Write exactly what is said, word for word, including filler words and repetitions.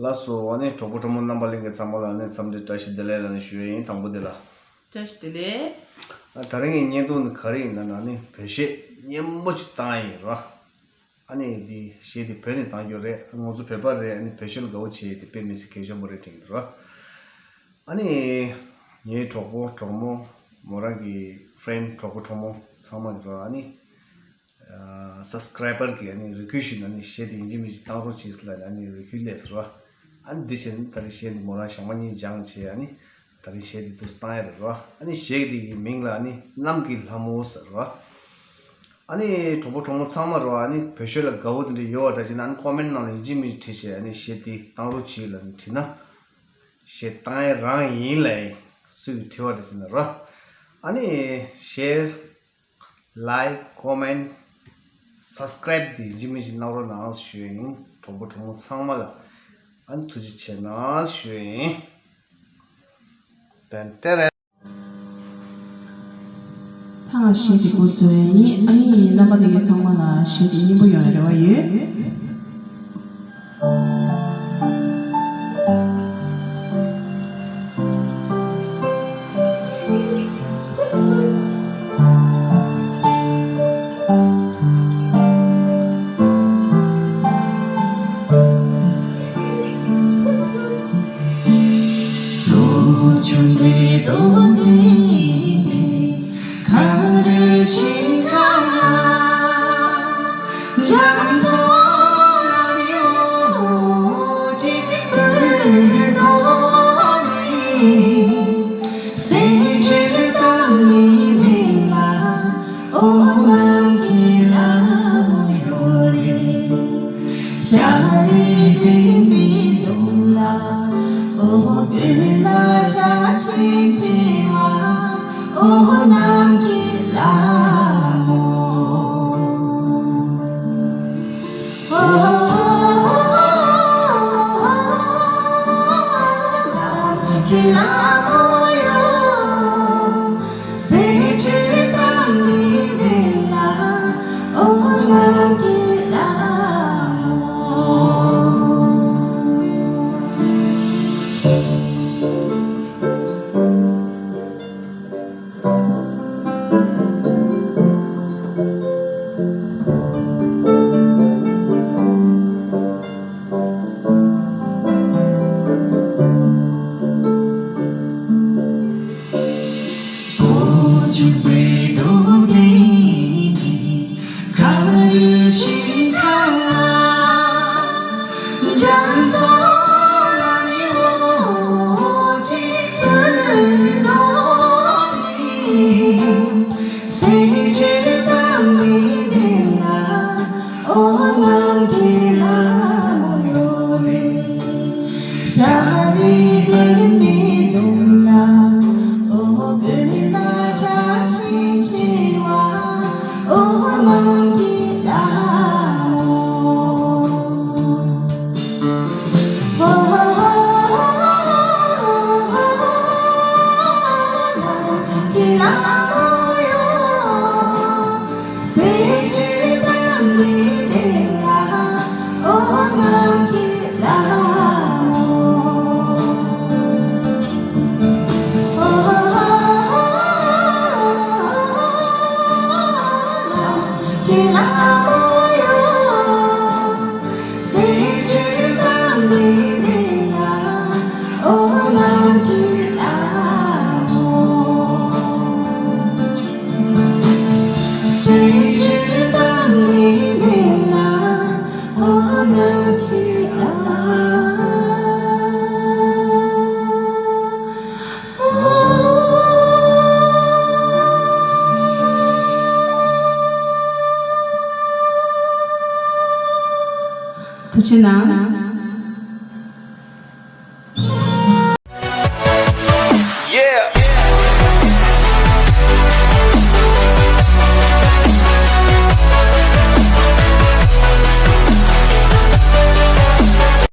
ལགས་སོ། ཨ་ནི་གྲོགས་པོ་གྲོགས་མོ་རྣམ་པ་ལྷན་རྒྱས་ཚང་མ་ལ་ཨ་ནི་འཚམས་འདྲི་བཀྲ་ཤིས་བདེ་ལེགས་ལ་ནི་ཞུ་ཡས་ཡིན། དང་པོ་དེ་ལ། བཀྲ་ཤིས་བདེ་ལེགས། ཨ་ད་རིང་གི་བརྙན་ཐུང་ནི་ག་རེ་ཡིན་ན་ཨ་ནི་བོད་གཞས་སྙན་པོ་ཅིག་བཏང་ཡིན་རོ། ཨ་ནི་འདི་གཞས་འདི་བོད་ནས་བཏང་རྒྱུ་རེད། ང་ཚོ་བོད་པ་རེད། ཨ་ནི་བོད་གཞས་ལ་དགའ་བོ་བྱེད་ཡས་དེ་དཔེ་མི་སྲིད་གལ་ཆེན་པོ་རེད་དྲན་གྱི་འདུག་རོ། ཨ་ནི་ངའི་གྲོགས་པོ་གྲོགས་མོ་མོ་རང་གི་ཕྲེན་གྲོགས་པོ་གྲོགས་མོ་ཚང་མ་གི་རོ། ཨ་ནི་སབ་སི་ཀ་རའི་བར་གྱི་ཨ་ནི་རེ་སྐུལ་ཞུས་ན་ཨ་ནི་གཞས་དེ་ཡིན་གཅིག་མིན་གཅིག་བཏང་རོགས་བྱེད་ཟེར་ལབ་ནས་ཨ་ནི་རེ་སྐུལ་སླེབས་སོང་རོ། ཨ་ནི་འདི་བྱས་ནས་ད་རེས་གཞས་འདི་མོ་རང་ཞག་མ་གཉིས་སྦྱངས་བྱས། ཨ་ནི་ད་རེས་གཞས་འདི་འདུག་སེ་བཏང་ཡ་རེད་རོ། ཨ་ནི་གཞས་འདི་གི་མིང་ལ་ཨ་ནི་གནམ་གྱི་ལྷ་མོ་ཟེར་རོ། ཨ་ནི་གྲོགས་པོ་གྲོགས་མོ་ཚང་མ་རོ། ཨ་ནི་བོད་གཞས་ལ་དགའ་བོ་དེ་འདྲ་ཡོད་པ་འདྲ་བྱས་ན་ཨ་ནི་ཀོ་མེན་ཊི་ནང་ལ་ཡིན་གཅིག་མིན་གཅིག་བྲིས་བྱས། ཨ་ནི་གཞས་འདི་བཏང་རོགས་བྱེད་ལབ་ནས་བྲིས་ན། གཞས་བཏང་ཡ་རང་ཡིན་ལབ་སུས་བྲིས་པ་འདྲ་བྱས་ན་རོ། ཨ་ནི་ཤེར། ལའིཀ། ཀོ་མེན་ཊི། སབ་སི་ཀ་རའིབ་དེ་ཡིན་གཅིག་མིན་གཅིག་གནང་རོགས་གནང་ཞུ་ཡ་ཡིན། གྲོགས་པོ་གྲོགས་མོ་ཚང་མ་ལ་ཨ་ནི་ཐུགས་རྗེ་ཆེ་གནང་ཞུ་ཡ་ཡིན། ཏན་ཏན་རེད། ད་གཞས་དེ་འགོ་འཛུགས་ཡ་ཡིན། ཨ་ནི་རྣམ་པ་ལྷན་རྒྱས་ཚང་མ་ལ་གཞས་དེ་སྙན་པོ་ཡོང་བའི་རེ་བ་ཡོད། ཐུགས་རྗེ་གནང་།